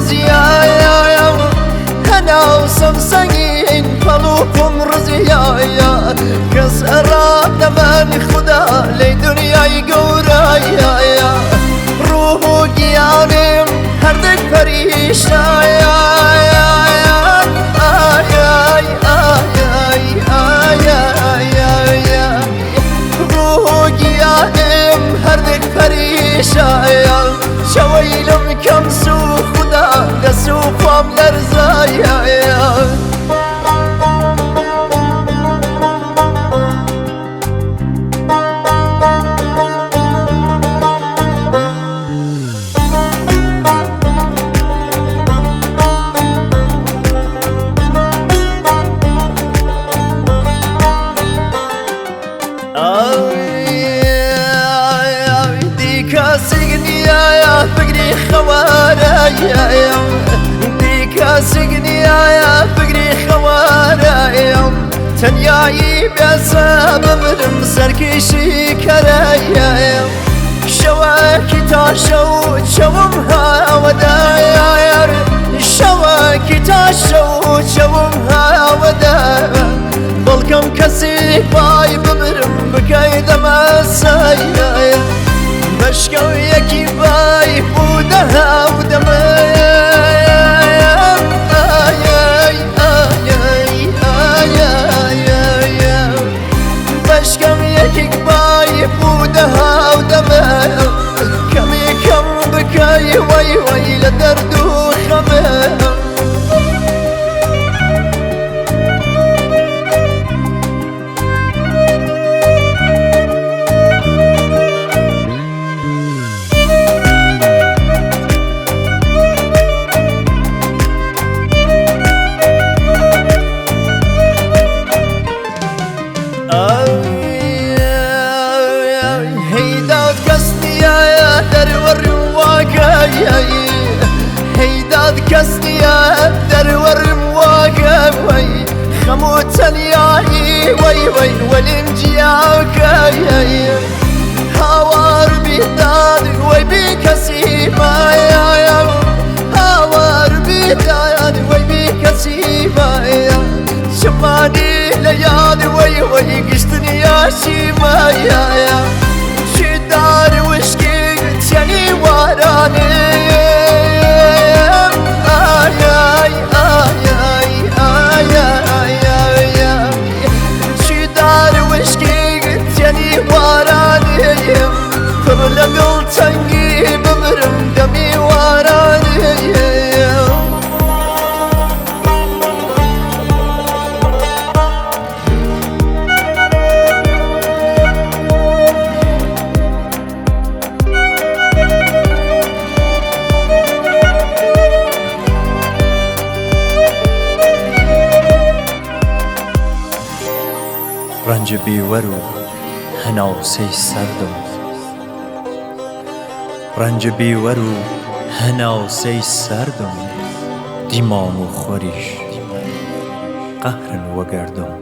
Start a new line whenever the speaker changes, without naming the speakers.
ڕزیایە هەناوسم سەنگین پەڵوپم ڕزیایە کەس ئەڕا دەمانی خودا لەی دنیای گەورایە ڕوح و گیانم هەردێک پەریشایە ئای ئای ئای ئای ئای ئای ڕوح و گیانم هەردێک پەریشایە چەوەیلم کەم سوو خودا دەس و پام لەرزایە. بگری خەوارە دیکەسێک نیایە بگری خەوارە تەنیایی بێزە بمرم سەرکێشی کەرایە شەوەکی تا شەو چەوم هاوەدایە شەوەکی تا شەو چەوم هاوەدا بەڵکەم کەسێک پای بمرم بکەی دەمەسایە بەشکەو یەکی بای بوو هاو دەمە ئای ئای ئای ئای ئای ئای بەشکەم یەکێک بای بوو هاو دەمە کەمی کەم بکەی وەی وەی لە دەرد و خەمە. هەیداد کەس نییە دەروەرم واکەی هەیداد کەس نییە دەروەرم واکەی خەم و تەنیایی وەی وەی وەلیم جیاکەی هاوار بیداد وەی بی کەسی مایە هاوار بیداد وەی بی کەسی مایە چمانی لە یاد وەی وەی گشتنی یاشی مایە چی دار وشکی تیەنی وارانێ ئای ئای ئای ئای ئای ئای ئای چی دار وشکی تیەنی وارانێ پڕ لە دڵ تەنگی بمرم دەمی وارانێ.
ڕەنج بیوەر و هەناسەی سەردم ڕەنج بیوەر و هەناسەی سەردم دیمام و خوەریش قەهرن وەگەردم.